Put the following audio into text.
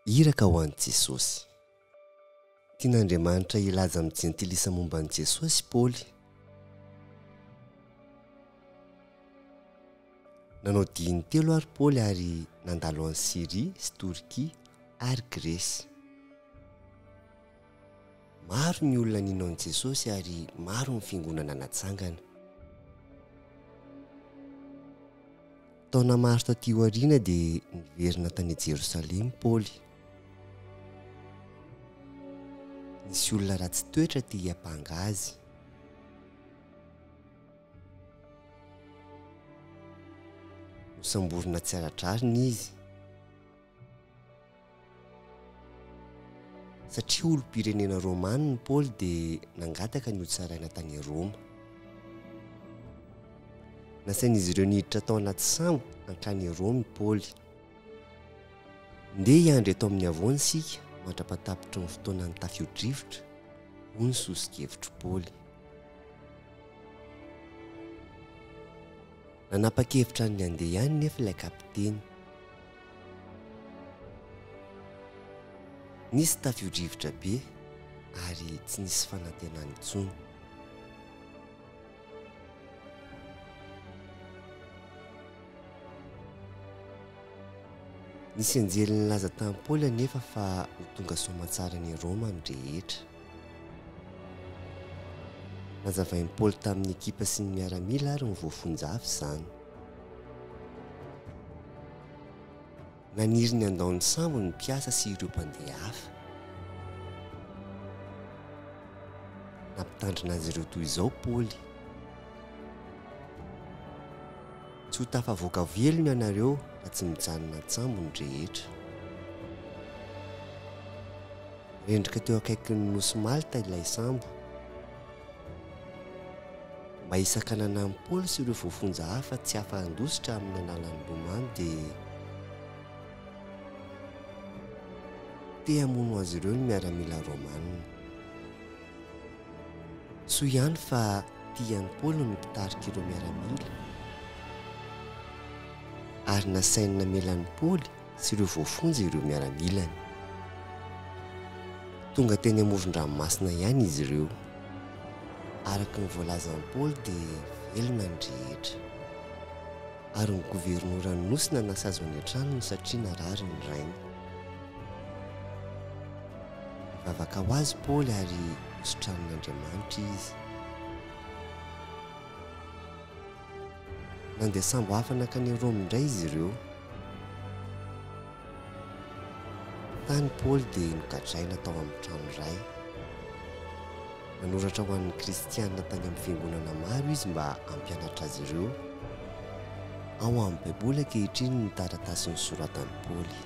Iraka ho an'i Jesosy. Tian'Andriamanitra hilaza amin'ny jentilisa momba an'i Jesosy i Paoly. Nanao dia intelo àry Paoly ary nandalo an'i Syria sy Torkia ary Gresy. Maro ny olona nino an'i Jesosy ary maro ny fiangonana natsangana. Taona maro tatỳ aoriana dia niverina tany Jerosalema i Paoly. Nisy olona ratsy toetra te hiampanga azy. Nosamborina tsy ara-drariny izy. Satria olom-pirenena romanina i Paoly dia nangataka ny hotsaraina tany Roma. Nasain'izy ireo niditra tao anaty sambo hankany Roma i Paoly. Ndeha hiandry eto amin'ny havoana isika mandra-pahatapitry ny fotoanan'ny tafio-drivotra, hoy ny soso-kevitr'i Paoly. Nanapa-kevitra ny handeha ihany nefa ilay kapiteny. Nisy tafio-drivotra be ary tsy nisy fanantenana intsony. Nisy anjely nilaza tamin'i Paoly anefa fa ho tonga soamantsara any Roma ny rehetra. Nazavain'i Paoly tamin'ny ekipa sy ny miaramila ary ny voafonja hafa izany. Naniry ny handao ny sambo ny mpiasa sy ireo mpandeha hafa. Nampitandrina azy ireo toy izao Paoly, Tsy ho tafavoaka velona ianareo raha tsy mijanona an-tsambo ny rehetra. Rendrika teo akaikin'ny nosy Malta ilay sambo. Mba hisakanana an'i Paoly sy ireo voafonja hafa tsy afa-handositra amin'ny alalan'ny lomano dia te hamono azy ireo ny miaramila romanina. Soa ihany fa tia an'i Paoly ny mpitarika ireo miaramila ary nasainy namela an'i Paoly sy ireo voafonja ireo miaramilany. Tonga teny amoron-dranomasina ihany izy ireo. Araka ny voalazan'i Paoly dia velona ny rehetra. Ary ny governoran'ny nosy nanasa azy ho any an-tranony satria narary ny rainy. Nivavaka ho azy Paoly ary nositranin'Andriamanitra izy. Nandeha sambo hafa nankany Roma indray izy ireo. Tany Paoly dia nogadraina tao amin'ny trano iray. Nanoratra ho an'ny Kristianina tany amin'ny fiangonana maro izy mba hampianatra azy ireo. Ao amin'ny Baiboly ankehitriny ny taratasy nosoratan'i Paoly.